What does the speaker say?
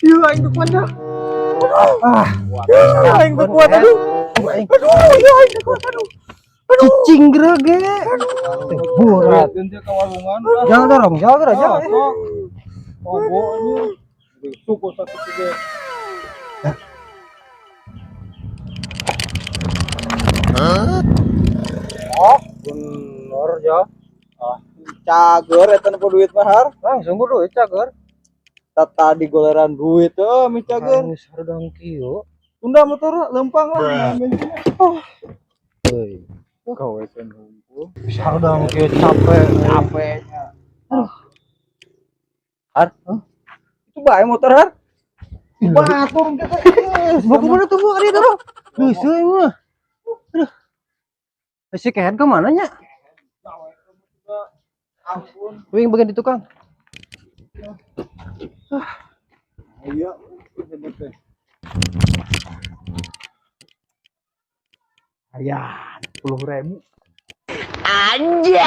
Iya, aing teu kuat dah. Ah, Aduh, aing teu kuat, aduh. Aing Aduh, iya, aing teu kuat, aduh. Aduh. Cicing geura ge. Teh berat. Duitkeun ka warungan. Jangan dorong, jangan dorong, jangan. Ogo anjir. Suku sakit ge. Oh, bener ya. Ah, cager eta nu duit mah, Har. Langsung kudu cager. Tadi goleran duit heuh mi cager. Geus hareudang kieu. Tunda motor lempang lah bensinnya. Euy. Gawekeun hungkul. Geus hareudang kieu capek. Capeknya. Har, Itu bae motor, Har. Batur kita. Mau kemana tuh, Bu? Ari dorong. Geus euy mah. Aduh. Si Kehed kemana nya? Ampun. Wing bagian di tukang. Iya, hebat teh. Ayan, 10.000. Anjay.